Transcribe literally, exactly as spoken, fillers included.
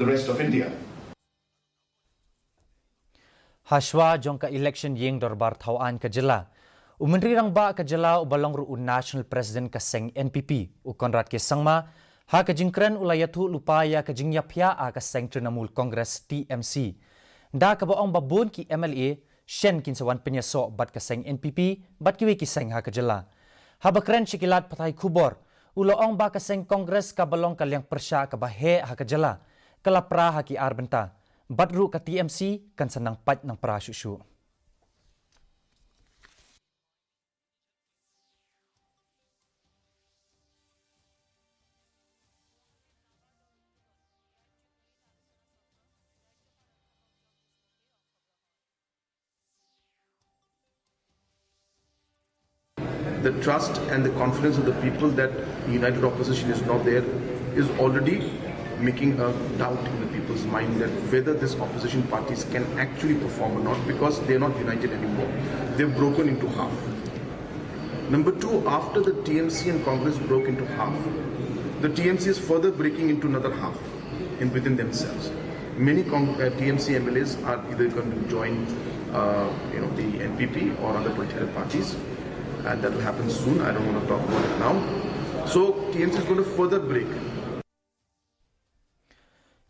the rest of India. Hashwa jong ka election ïing dorbar thaw aiñ ka jylla, u Myntri Rangbah ka jylla uba long ruh u National President ka seng N P P, u Conrad K Sangma, ha ka jingkren u la ïathuh lypa ïa ka jingïaphiah ha ka seng Trinamool Congress T M C, da kaba ong ba bun ki M L A shen kin sa wan pynïasoh bad ka seng N P P bad kiwei ki seng ha ka jylla. Haba kren sha ki lad pathai khubor, u la ong ba ka seng Congress kaba long ka liang pyrshah kaba heh ha ka jylla, ka la pra ha ki ar bynta, bad ruh ka T M C kan sa nang pait nang pra shuh shuh. The trust and the confidence of the people that the united opposition is not there is already making a doubt in the people's mind that whether these opposition parties can actually perform or not, because they're not united anymore. They've broken into half. Number two, after the T M C and Congress broke into half, the T M C is further breaking into another half in within themselves. Many Cong- uh, T M C M L As are either going to join, uh, you know, the N P P or other political parties, and that will happen soon. I don't want to talk about it now. So T M C is going to further break.